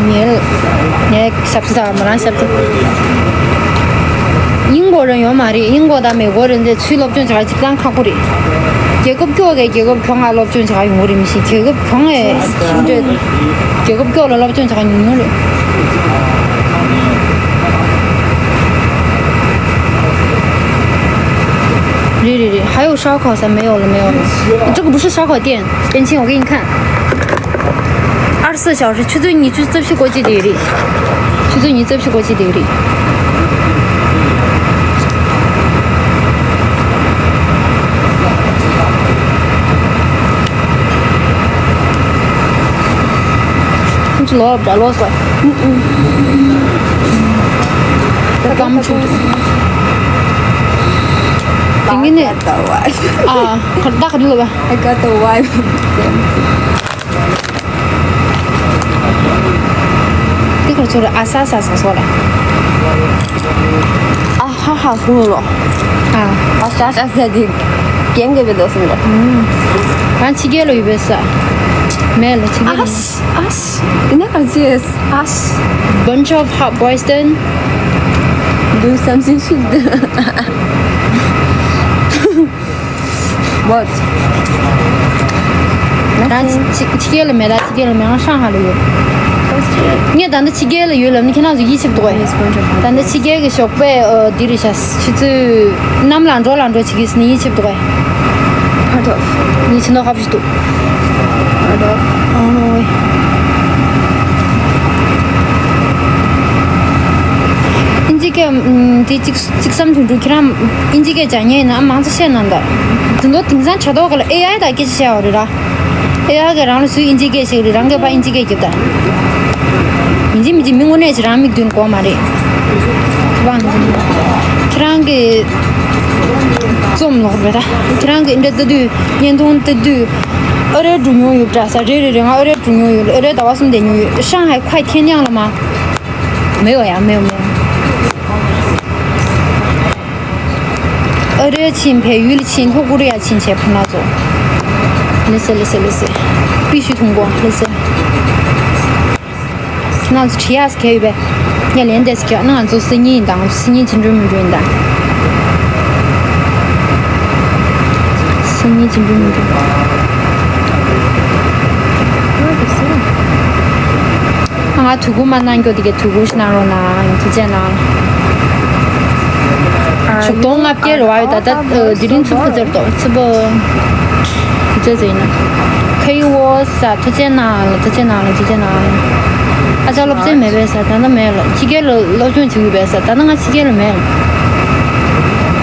ཉལ། ཉལ་ཞབས་སུ་ད་མོ་རང་ཞབས་སུ། དབྱིན་གོ་རང་ཡོད་མ་རེད། དབྱིན་གོ་ད་མེ་གོ་རེད་འདི་ཚུའི་སློབ་སྦྱོང་བྱ་ག་ཅིག་ཙང་ཁག་པོ་རེད། རྒྱལ་ཁབ་སྐྱོ་གས་རྒྱལ་ཁབ་གྱོང་ང་སློབ་སྦྱོང་བྱ་ག་ཡོང་གི་རེད་མི་ཤེས། རྒྱལ་ཁབ་གྱོང་ངས་འདི་འདྲ། རྒྱལ་ཁབ་སྐྱོ་ལ་སློབ་སྦྱོང་བྱ་ག་ཉུང་ཉུང་རེད། རེད་རེད་རེད། 还有烧烤噻？没有了，没有了。这个不是烧烤店，边沁，我给你看。二十四小时，ཆུ་ཚོད་ཉི་ཤུ་རྩ་བཞི་སྐོར་ཅིག་དེ་རེད། ཆུ་ཚོད་ཉི་ཤུ་རྩ་བཞི་སྐོར་ཅིག་དེ་རེད། ཁོང་ཚོ་ལོག་འདྲ་ལོག་སོང་། ཨུ་ཨུ། ད་གམ་ཆུང་ཆུང་། དེ་ངི་ནས། ད་ག་རེ་ལོ་བ། I got the vibe. དེ་གར་ཚོར་ཨ་ས་ས་ས་སོགས་ལ། ཨ་ཧ་ཧ་ཧུ་ལོ། ཨ། ཨ་ས་ས་ས་དེ་གན་གེ་བེ་དོ་སུ་ལ། རང་ཕྱི་རྒྱལ་ལ་ཡོད་པས་ས། མེད་ལ་ཕྱི་རྒྱལ་ལ། ཨ་ས་ཨ་ས། དེ་ན་ག་ཚེ་ཨ་ས། Bunch of hot boys then. Do something should. What? རང་ཕྱི་ཕྱི་རྒྱལ་ལ་མེད་ད། ཕྱི་རྒྱལ་ལ་མེད། ང་ཧྲང་ཧ་ལ་ཡོད། ངས་ད་ལྟ་ཕྱི་རྒྱལ་ལ་ཡོད་ལབ་ནི་ཁྱེད་རང་ཚོ་ཡིད་ཆེས་འདུག་གས། ད་ལྟ་ཕྱི་རྒྱལ་གྱི་ཞོགས་པའི་ཨ་འདི་རེད་ཤག་ཆུ་ཚོད་གནམ་ལ་འགྲོ་ལ་འགྲོ་བྱེད་ཀྱི་ནི་ཡིད་ཆེས་འདུག་གས། Part of. ངས་ཕྱི་ནོ་ཁ་བྱེད་འདུག Part of. ཨོ། དབྱིན་ཇི་སྐད་འདི་གཅིག་གཅིག་བསམ་དུས་འདུག་ཁྱེད་རང་དབྱིན་ཇི་སྐད་སྦྱང་མཁན་ཡིན་ན་ཨ་མང་ཚོ་བཤད་གནང་ད། དེ་ཚོ་དེང་སང་དྲ་ཐོག་ག་ལ་ཨེ་ཨའི་དང་སྐད་ཆ་བཤད་པ་རེད་ར། ཨེ་ཨའི་གིས་རང་ལ་སུས་དབྱིན་ཇི་སྐད་བཤད་རེད། རང་གིས་ཕར་དབྱིན་ཇི་སྐད་རྒྱབ་ད། ཡིན་གཅིག་མིན་གཅིག་མི་དངོས་གནས་ཅིག་རང་མིག་མདུན་དགོས་མ་རེད། དབང་ཁྱེད་རང་གི་རྩོམ་ལོག་རེད་ད། ཁྱེད་རང་གི་འདི་ལྟ་དུས་བརྙན་ཐུང་ལྟ་དུས་ཨ་རིར་འགྲོ་མྱོང་ཡོད་འདྲ་ས། རེད་རེད་རེད། ང་ཨ་རིར་འགྲོ་མྱོང་ཡོད། ཨ་རིར་ཟླ་བ་གསུམ་བསྡད་མྱོང་ཡོད། 上海快天亮了吗？ 没有呀，没有没有。 ཨ་རིར་ཕྱིན། བལ་ཡུལ་ཕྱིན། ལྷོ་ཀོ་རི་ཡ་ཕྱིན་བྱས་ཕུ་ན་ཚོ། ལེ་སེ་ལེ་སེ་ལེ་སེ། 必须通过ལེ་སེ། ཁྱེད་རང་ཚོ་བྲིས་ཡག་གལ་ཡོད་པས། ངས་ལན་འདེབས་ཀྱི་ང་ཚོ་སང་ཉིན་ཡིན་ད། ང་ཚོ་སང་ཉིན་ཅི་འགྲོ་མི་འགྲོ་ཡིན་ད། སང་ཉིན་ཅི་འགྲོ་མི་འགྲོ། ང་དུས་འཁོར་མ་གནང་རྒྱུ་དེ་གའི་དུས་འཁོར་ཞིག་གནང་རོགས་གནང་། ཐུགས་རྗེ་གནང་། ཨ། བཞི་སྟོང་ལྔ་བརྒྱ་རེད་བ། ཡོད་ད་ལྟ་དེ་རིང་ཚུར་ཕུ་ཚར་ཏོ་ཚུར་པོ། ཐུགས་རྗེ་ཆེ་ཡིན་ན། ཁ་ཡི་བོ་ས་ཐུགས་རྗེ་གནང་ལ། ཐུགས་རྗེ་གནང་ལ། ཐུགས་རྗེ་གནང་། ཨ་ཅག་སློབ་ཚན་མེད་པས་ས། ད་ལྟ་མེད་ལ། ཕྱི་རྒྱལ་ལ་སློབ་སྦྱོང་བྱེད་ཀྱི་ཡོད་པས་ས། ད་ལྟ་ང་ཕྱི་རྒྱལ་ལ་མེད་ལ།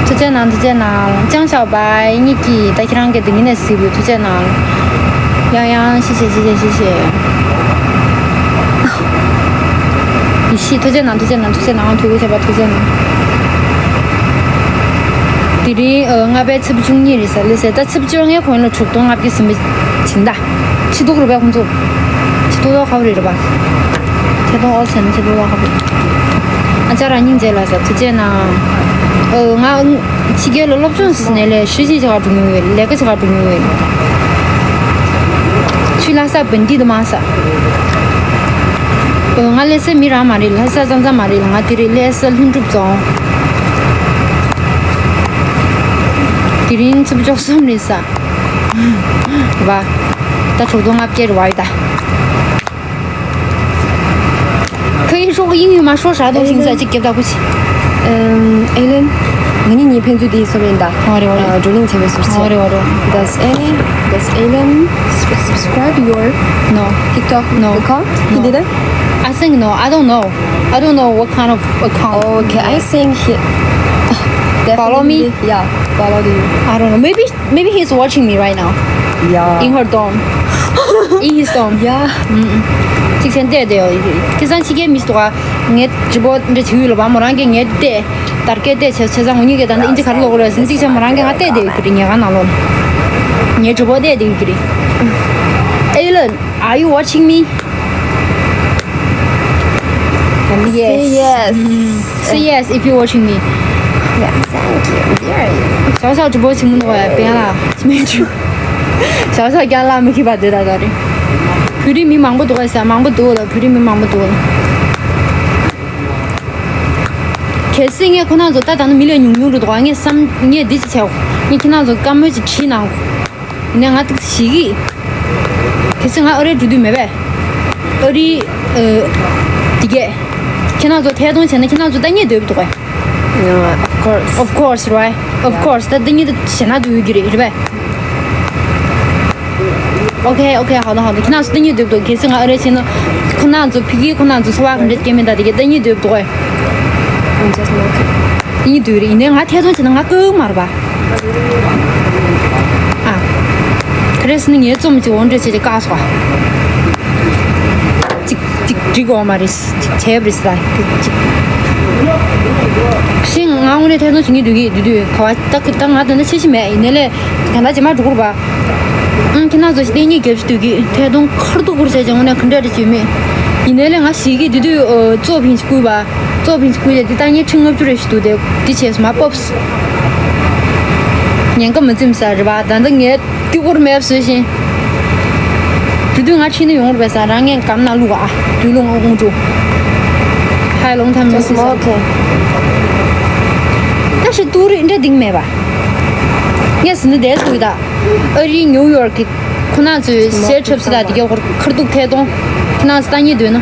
ཐུགས་རྗེ་གནང་། ཐུགས་རྗེ་གནང་། ཅང་ཞའོ་པའི་གཉིས་ཀྱིས་ད་ཁྱེད་རང་གི་དེ་ངི་ནས་གཟིགས་བུ་ཐུགས་རྗེ་གནང་། ཡང་ཡང་谢谢谢谢谢谢。ཡེ་ཤེས་ཐུགས་རྗེ་གནང་། ཐུགས་རྗེ་གནང་། ཐུགས་རྗེ་གནང་། ཐུགས་རྗེ་གནང་། ཐུགས་རྗེ་ཆེ་བ། ཐུགས་རྗེ་གནང་། དེ་རིང་ཨ་ལྔ་པའི་ཚེས་པ་བཅུ་གཉིས་རེད་ཟེར་ལེ་ཟེར། ད་ཚེས་པ་བཅོ་ལྔའི་གོང་ལ་དྲུག་སྟོང་ལྔ་བརྒྱ་ཟིན་པ་བྱིན་ད། ཕྱི་ཐོག་རུ་བས་ཁོང་ཚོ། ཕྱི་ཐོག་ཐོག་ཁ་བ་རེད་རེད་པ། ཁྱེད་ཐོག་ཨོ་ཟེར་ན་ཁྱེད་ཐོག་ཐོག་ཁ་བ་རེད། ཨ་ཅག་རང་སྙིང་རྗེ་ལ་ཟེར། ཐུགས་རྗེ་གནང་། ཨ་ང་ཕྱི་རྒྱལ་ལ་སློབ་སྦྱོང་ཟེར་ནས་ལས་ཤུལ་ཤུལ་བྱེད་ག་འགྲོ་མྱོང་ཡོད། ལས་ཀ་བྱེད་ག་འགྲོ་མྱོང་ཡོད། ཆུ་ལྷ་ས་བན་དི་དུ་མ་ས། ཨ་ང་ལྷ་སའི་མི་རང་མ་རེད། ལྷ་ས་ཙང་ཙང་མ་རེད། ང་དེ་རེད། ལྷ་ས་ལྷུན་གྲུབ་རྫོང་། དེ་རིང་ཚེས་པ་བཅུ་གསུམ་རེད་ས། རེད་པ། ད་དྲུག་སྟོང་ལྔ་བརྒྱ་རེད་པ་ཡོད་ད། 可以说英语吗？说啥都行，在这给他不起。 Um, Alan, ང་གཉིས་གཉིས་ཕན་ཚུན་དེའི་སོ་བན་ད། ཨོ་རེད་ཨོ་རེད། བགྲོ་གླེང་བྱས་པའི་ཟུར་ཆེ། ཨོ་རེད་ཨོ་རེད། Does any, does Alan subscribe your No. TikTok No. account? He No. didn't? I think no. I don't know. I don't know what kind of account. Okay, I think he Follow me? definitely, yeah, followed you. I don't know. Maybe Maybe he's watching me right now. Yeah. In her dorm. In his dorm. Yeah. ཅིག་ཆེན་བལྟས་བསྡད་ཡོད། ཁ་སང་ཕྱི་རྒྱལ་མི་ཞིག་འདུག་ག་ངའི་ཌི་པོ་འདྲ་བྱེད་ཡོད་ལ་བ། མོ་རང་གིས་ངའི་བལྟས། དར་གས་བལྟས་བྱས་བྱས་ཙང་ངོ་གཉིས་ཀས་ད་ནི་ཨིན་ཇི་ག་རེ་ཀློག་རེད་ཟེར། ཅིག་ཆེན་མོ་རང་གིས་ང་བལྟས་བསྡད་ཡོད་ཀྱི་རེད། ཉལ་ཁང་ནང་ལོགས་ལ། ངའི་ཌི་པོ་བལྟས་བསྡད་ཡོད་ཀྱི་རེད། Alan, are you watching me? Yes. Say yes. Mm. Say yes if you're watching me. Yeah, thank you. Where are you? ཞའོ་ཞའོ་ཌི་པོ་ཆེན་མོ་འདུག་ག་པེ་ལ། ཞའོ་ཞའོ་རྒྱ་ལ་མི་ཁི་པ་དེ་ད་ད་རེད། བོད་རིགས་མི་མང་པོ་འདུག་ག་ས། མང་པོ་འདུག་ལ། བོད་རིགས་མི་མང་པོ་འདུག་ལ། གལ་སྲིད་ངས་ཁོ་རང་ཚོ་ད་ད་ནི་མི་ལས་ཉུང་ཉུང་རེད་འདུག་ག་ངས་བསམ་ངས་འདི་ཅི་བྱའོ། ངས་ཁྱེད་རང་ཚོ་བཀའ་མོལ་ཅིག་བྲིས་གནང་གོ་ནས་ང་ཏིག་ཞིག་གིས། གལ་སྲིད་ང་ཨ་རིར་འགྲོ་དུས་མེད་པས། ཨ་རི། ཨ། དེ་གས། ཁྱེད་རང་ཚོ་ཐད་གཏོང་བྱས་ན་ཁྱེད་རང་ཚོ་ལྟ་ཉེས་འདོད་འདུག་གས། Yeah, of course. Of course, right? Of Yeah. course. ད་ལྟ་ཉེས་ད་བྱས་ན་འདོད་ཡོད་ཀྱི་རེད། རེད་པས། Okay, okay, 好的，好的。ཁྱེད་རང་ཚོ་ལྟ་ཉེས་འདོད་འདུག་གལ་སྲིད་ང་ཨ་རིར་ཕྱིན་ན། ཁོ་རང་ཚོ་ཕ་གིའི་ཁོ་རང་ཚོ་འཚོ་བ་ག་འདྲ་སྐྱེལ་མིན་ད་དེ་གས་ལྟ་ཉེས་འདོད་འདུག་གས། I'm just joking. ལྟ་ཉེས་འདོད་རེད། ཡིན་ནའི་ང་ཐད་གཏོང་བྱས་ན་ང་བཀག་མ་རེད་པ། ཨ། ག་རེ་ཟེར་ན་ངའི་རྩོམ་གཅིག་འོང་འདྲ་བྱས་ཏེ་བཀག་སོང་ཨ། གཅིག་གཅིག་འགྲིག་གོ་མ་རེད། གཅིག་བྱས་པ་རེད་ཟེར་ད་གཅིག་ཤིང་ང་དངོས་གནས་ཐད་གཏོང་བྱེད་ཀྱི་འདུག་གི་འདུག་དུས་ག་བ་ད་ད་ང་ད་ནི་ཤེས་ཤེས་མེད། ཡིན་ནའི་ལས་ག་ད་རྗེས་མ་འགྲོ་དགོས་རེད་པ། ཨང་ཁྱེད་རང་ཚོ་ཞིག་གཏན་ཉིད་རྒྱབ་ཞིག་འདུག་གི་ཐད་གཏོང་ཁར་ཐུག་ཁུར་བྱས་ཀྱང་དངོས་གནས་ག་འདྲ་རེད་བྱེད་མེད། ཡིན་ནའི་ལས་ང་ཞིག་གི་འདུག་དུས་ཨོ་གཙོ་ཕིན་ཞིག་བསྐུལ་བ། གཙོ་ཕིན་ཞིག་བསྐུལ་ཡ་འདི་ད་ངས་ཁྲི་ལྔ་བཅུ་རེ་ཞིག་འདུག་དེ་འདི་བྱས་སོང་མ་སྤོབས། ཉེན་ཁ་མི་འཛེམ་ས་རེད་པ། ད་ལྟ་ངས། ཀྱུ་ཀུར་མེབ་བཟོས་ཤིང་། དེ་དུས་ང་ཁྲིད་ནས་ཡོང་རེད་པས་ས། རང་ངས་གམ་ནང་བླུགས་ཨ། དུས་རླུང་དབུགས་འགྲོ། Hi, long time no see. Just smoking. ད་ཞིག་ཏུ་རིག་འདྲ་འདིང་མེད་པ། ངས་ཟིན་ནི་བསྡད་འདུག་ད། ཨ་རི་ནིའུ་ཡོར་གི་ཁོ་ན་ཚོའི་སེ་ཁྲབ་སི་ད་དེ་གའི་ཧོར་ཁར་ཐུག་ཐད་གཏོང་། ཁྱེད་རང་ཚོ་ལྟ་ཉེས་འདོད་ན།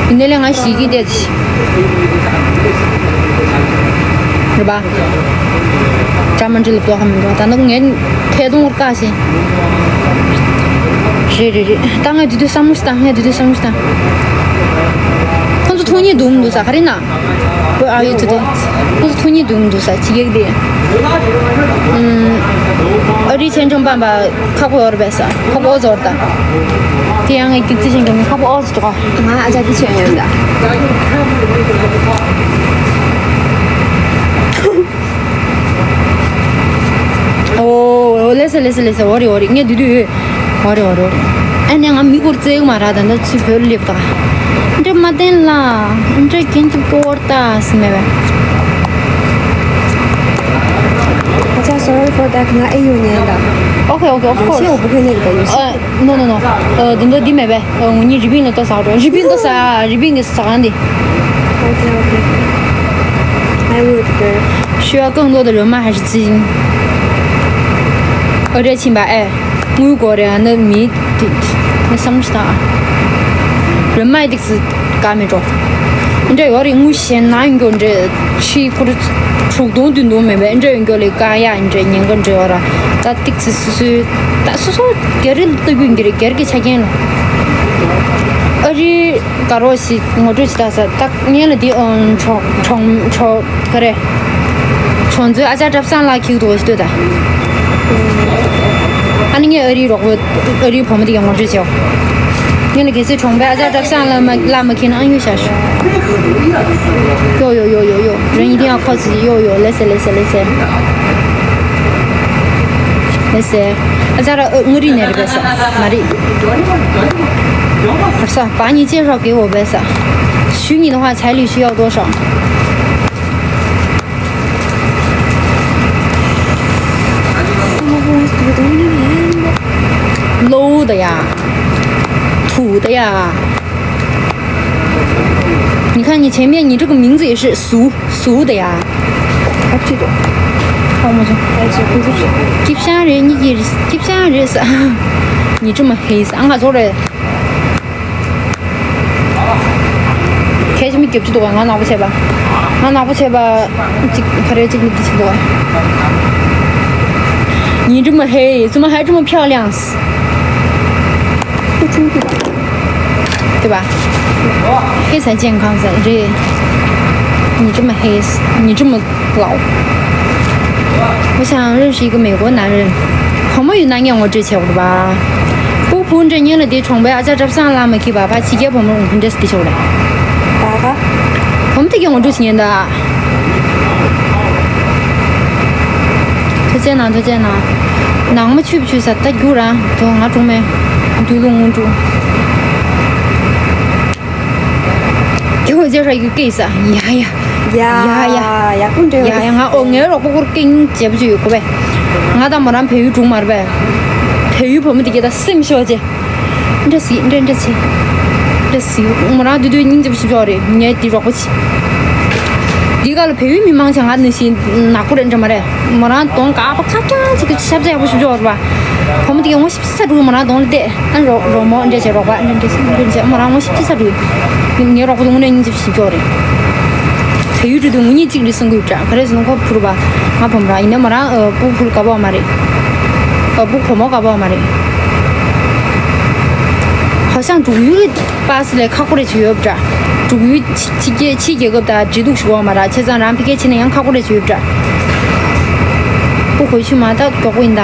ཡིན་ནའི་ལས་ང་ཞིག་གིས་བལྟས་ཚེ། རེད་པ། ཅ་མ་འདྲི་ལ་ལྟོས་ཁ་མི་འདུག་ད་ནི་ངས་ཐད་གཏོང་བཀག་ཤིང་། རེད་རེད་རེད། ད་ངས་དེ་དུས་བསམ་བློ་ཞིག་བཏང་། ངས་དེ་དུས་བསམ་བློ་ཞིག་བཏང་། ཁོང་ཚོ་ཐུག་ཉེས་འདུག་མི་འདུག་ས། ག་རེ་ན། Where are you today? ཁོང་ཚོ་ཐུག་ཉེས་འདུག་མི་འདུག་ས། ཅི་གེགས་དེ། ཨ་རིའི་ཆེ་འབྲིང་སྤངས་པ། ཁག་པོ་ཡོད་རེད་པས་ས། ཁག་པོ་ཨོ་ཙི་ཡོད་རེད་ད། དེ་ཡང་ངས་རྒྱུག་རྩིས་བྱེད་མཁན་ཁག་པོ་ཨོ་ཙི་འདུག་ག་ང་ཨ་ཅག་དེ་ཆེན་ཡོད་ད། ཨོ། ལེ་སེ་ལེ་སེ་ལེ་སེ། འོ་རེད་འོ་རེད། ངས་དེ་དུས་འོ་རེད་འོ་རེད་འོ་རེད། ཨ་ནི་ང་མི་སྐོར་བཙལ་གི་མ་རེད། ད་ལྟ་ཚུར་བོད་ལ་སླེབས་ད། འདྲེ་མ་བསྟན་ལ། འདྲེ་རྒན་གྱི་སྐོར་ད་སི་མེད་པས། ཨ་ཅག་sorry for that. ང་ཨེ་ཡོད་ཉན་ད། Okay, okay, of course. ཨ། No, no, no. ཨ། འདི་འདྲ་འདི་མེད་པས། ཨ། ངོ་གཉིས་རི་པིན་ལ་ལྟ་ཟ་འགྲོ། རི་པིན་ལྟ་ཟ། རི་པིན་གྱི་ཟ་ཁང་འདི། Okay, okay. I would go. ཞུ་བ་ཀུན་ལོ་དང་རོལ་མ་ཧ་ཤི་ཙིང་། ཨོ་རེ་ཕྱིན་པ་ཨེ། དངུལ་སྒོར་རེ་ཨ་ནི་མི་དེ་ནི་བསམ་བློ་ཞིག་བཏང་ཨ། རོལ་མ་ཡི་ཏིག་ཙི་དཀའ་མི་འགྲོ། འདྲ་ཡོད་རེད། དངུལ་གཞན་ན་ཡོང་རྒྱུ་འདྲ་ཕྱི་ཁུར་དྲུག་སྟོང་བདུན་སྟོང་མེད་པས། འདྲ་ཡོང་རྒྱུ་ལས་དཀའ་ཡག་འདྲ་ཉེན་ཁ་འདྲ་ཡོད་ར། ད་ཏིག་ཙི་སོ་སོའི་ད་སོ་སོ་སྒེར་རི་ལ་ལྟ་རྒྱུ་ཡིན་གྱི་རེད། སྒེར་གྱི་ཆ་རྐྱེན་ལ། ཨ་རི་དགའ་རོགས་ཤིག་ངོ་སྤྲོད་ཅིག་ད་ས། ད་ངན་ལ་འདི་ཨོ་གྲོང་གྲོང་གྲོང་ག་རེ། གྲོང་ཚོའི་ཨ་ཅག་བཀྲ་བཟང་ལགས་འཁྱེར་འདུག་ཞིག་ལྟོས་ད། ཨ་ནི་ ཨ་རིའི་རོགས་པ། ཨ་རིའི་བུ་མོ་དེ་ག་ངོ་སྤྲོད་བྱེད། ངས་ལ་གལ་སྲིད་གྲོང་པའི་ཨ་ཅག་བཀྲ་བཟང་ལ་མ་ལ་མ་ཁྱེར་ན་ཨ་ཡོད་བྱ་ཞུ། ཡོ་ཡོ་ཡོ་ཡོ་ཡོ། རང་ཡིན་དེ་ཡང་ཁོ་ཚོ་ཡོ་ཡོ། ལེ་སེ་ལེ་སེ་ལེ་སེ། ལེ་སེ། ཨ་ཅག་ར་ཨ་ངུ་རི་ནས་རེད་པས་ས་མ་རེད། བར་ས་བ་ཉི་ཅེ་ཧྲོག་གེ་འོ་པས་ས། ཞུ་ཉི་ནི་ཧ་ཚ་ལི་ཞུ་ཡག་དོ་ཧྲོག་ལོ་ད་ཡ། ཐུ་ད་ཡ། 你看，你前面你这个名字也是苏苏的呀。还不知道。看我这。还是不知道。 ཅིབ་ཤང་རེད། 你་ཅིབ་ཤང་རེད་ས། 你这么黑ས། ང་ཚོ་རེད། ཁྱེད་ཀྱི་མི་རྒྱབ་ཀྱི་འདུག་ག་ང་ནག་པོ་བྱས་པ། ང་ནག་པོ་བྱས་པ། གཅིག་ག་རེ་གཅིག་མི་འདི་བྱེད་འདུག་ག 你这么黑，怎么还这么漂亮？不冲突。对吧？黑才健康噻，这。你这么黑，你这么老。我想认识一个美国男人。 བུ་མོ་ཡོད་ན་ངས་ངོ་སྤྲོད་བྱེད་དགོས་པ། སྤུ་གུ་འདྲ་ཉིན་ལ་དེ་གྲོང་པའི་ཨ་ཅག་བཀྲ་བཟང་ལ་མ་ཁྱི་བ་ཕ་ཕྱི་རྒྱལ་བུ་མོ་འདྲ་སི་དེ་ཤོག་རེད། ད་ག་བུ་མོ་དེ་གའི་ངོ་སྤྲོད་བྱེད་ཉན་ད། ཐུགས་རྗེ་གནང་། ཐུགས་རྗེ་གནང་། ནང་མ་ཆུབ་ཆུབ་ས་ད་རྒྱུ་རང་དུ་ང་གྲོང་མེ་དུ་ལུ་ངུ་འགྲོ། ཁྱོད་ཅེ་ཧྲ་ཡུ་ཀེ་ས་ཡ་ཡ། ཡ་ཡ། ཡ་ཀུན་འདྲེ་ཡ་ཡ། ང་ཨོ་ངའི་རོགས་པ་ཀུར་ཀེང་བྱེད་པ་ཅིག་ཡོད་གོ་བས། ང་དང་མོ་རང་བལ་ཡུལ་གྲོང་མ་རེད་པས། བལ་ཡུལ་བུ་མོ་དེ་ག་ད་སེམས་ཤོར་ཅེ། འདྲ་སི་འདྲ་འདྲ་ཆེ། འདྲ་སི་མོ་རང་དུས་དུས་སྙིང་རྗེ་པོ་ཞིག་ཤོར་རེད། ངའི་དེ་རོགས་པ་ཆེ། འདི་ག་ལ་བལ་ཡུལ་མི་མང་ཆེ་ང་ནི་ཞིག་ནག་པོ་རེད་འདྲ་མ་རེད། མོ་རང་གདོང་དཀར་པོ་ཁ་རྐྱང་ཅིག་གི་ཤབ་ཚ་ཡག་པོ་ཞིག་ཤོར་བ། བུ་མོ་དེ་ག་ངོ་ཤིག་ས་འགྲོ་གི་མོ་རང་གདོང་ལ་བལྟས། ཨ་རོགས་རོགས་མོ་འདྲ་བྱས། རོགས་པ་འདྲ་འདྲ་བྱས། འདྲ་བྱས། མོ་རང་ངོ་ཤིག་ས་འགྲོ་གི། ངའི་རོགས་པ་དུང་ནས་སྙིང་རྗེ་ཞིག་ཅོག་རེད། བལ་ཡུལ་འགྲོ་དུས་ངུ་གཉིས་གཅིག་རེད་གསུང་གི་ཡོད་འདྲ། ག་རེ་ཟེར་ན་ཁོ་ཕུར་བ། ང་བུ་མོ་རང་ཡིན་ན་མོ་རང་ཨ་སྤུ་ཕུར་དགའ་པོ་མ་རེད། ཨ་སྤུ་བུ་མོ་དགའ་པོ་མ་རེད། ཧ་ཤང་འགྲུག་ཡུལ་པ་སི་ལས་ཁག་པོ་རེད་ཅིག་ཡོད་འདྲ། འགྲུག་ཡུལ་ཕྱི་རྒྱལ་ཕྱི་རྒྱལ་ཁབ་དང་འབྲེལ་གཏུག་ཞུ་བ་མ་ར་བྱས་ཙང་རང་ཕི་ཀེ་ཕྱིན་ན་ཡང་ཁག་པོ་རེད་ཅིག་ཡོད་འདྲ། སྤུ་གོ་ཆུ་མ་ད་མགྱོགས་པོ་ཡིན་ད།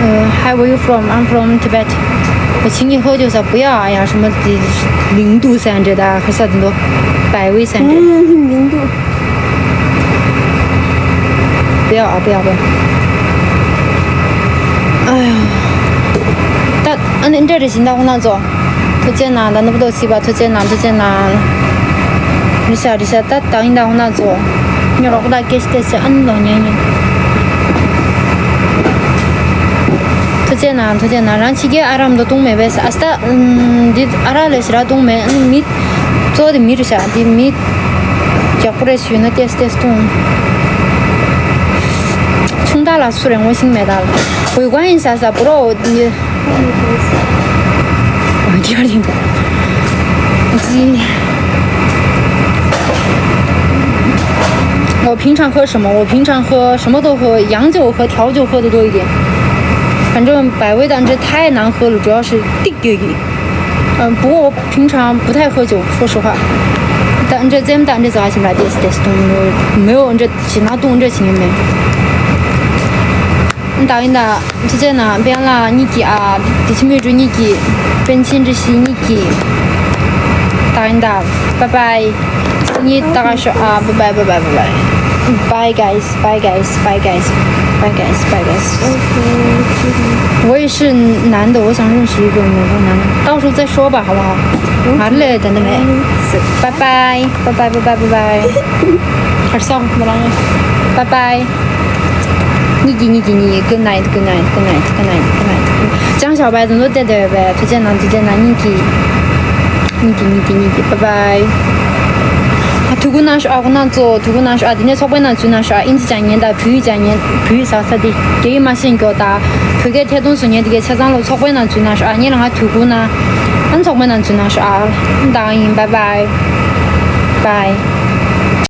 Uh, hi, where you from? I'm from Tibet. 我请你喝酒噻，不要啊呀，什么领度噻，这的，可是很多百味噻，这。领度。不要啊，不要，不要。哎呀，但，嗯，你这里行到那种。 ཐུགས་རྗེ་གནང་། ད་ནུབ་ཏོ་སི་པ་ཐུགས་རྗེ་གནང་། ཐུགས་རྗེ་གནང་། རི་ཤ་རི་ཤ་ད་ད་ཡིན་ད་འོ་ན་ཚོ། ཉོ་རོགས་ད་ཀེ་ཤི་ཏེ་སི་ཨན་ལོ་ཉན་ཡིན། ཐུགས་རྗེ་གནང་། ཐུགས་རྗེ་གནང་། རང་ཕྱི་རྒྱལ་ཨ་རམ་དུ་བཏུང་མེད་པས་ཨ་སྟ། འདི་ཨ་ར་ལས་ཞི་ར་བཏུང་མེད། མི་གཙོ་དེ་མི་རི་ཤ་འདི་མི་རྒྱག་པོ་རེ་ཞུས་ན་ཏེས་ཏེས་བཏུང་། ཆུང་ད་ལ་སུ་རེ་ངོ་ཤིང་མེད་ད་ལ་གོས་གོ་ཡིན་ས་ས་པོ་རོ། 我平常喝什么？我平常喝什么都喝，洋酒喝，调酒喝的多一点。反正百威的这太难喝了，主要是地给力。嗯，不过我平常不太喝酒，说实话。但这咱们但这早起来，这这没有这其他动这情没。 ད་ཡིན་ད། ཐུགས་རྗེ་གནང་། པན་ལགས་གཉིས་ཀྱིས་ཨ། དེ་ཕྱི་མོས་གྲུ་གཉིས་ཀྱིས། པན་ཆེན་འདྲི་ཤི་གཉིས་ཀྱིས། ད་ཡིན་ད། Bye bye. 你大概是啊，bye bye bye bye bye bye. Bye guys, bye guys, bye guys, bye guys, bye guys. 我也是男的，我想认识一个美国男的，到时候再说吧，好不好？好嘞，等等嘞。Bye bye, bye bye bye bye bye bye. 还是笑，不让人。Bye bye. 你给你给你，good night, good night, good night, good night, good night. 江小白怎么都对对呗？推荐呢，推荐呢，你给，你给你给你给，拜拜。啊，ཐུགས་ཁུར་གནང་ཤོག་ཨ། ཁོ་ན་ཚོ་ཐུགས་ཁུར་གནང་ཤོག་ཨ། དེ་ནས་ཚོགས་པའི་ནང་འཛུལ་གནང་ཤོག་ཨ། ཨིན་ཇི་སྦྱང་ཉན་དང་བོད་ཡིག་སྦྱང་ཉན། བོད་ཡིག་ཟ་ས་དེ་རྒྱ་ཡིག་མ་ཤེས་མགྱོགས་དང་། བོད་སྐད་ཐད་གཏོང་བཟོ་ཉན་དེ་གའི་ཆ་ཚང་ལ་ཚོགས་པའི་ནང་འཛུལ་གནང་ཤོག་ཨ། ངས་ལ་ང་ཐུགས་ཁུར་གནང་། ཨ། ཚོགས་པའི་ནང་འཛུལ་གནང་ཤོག་ཨ། ད་ཡིན། bye bye, bye.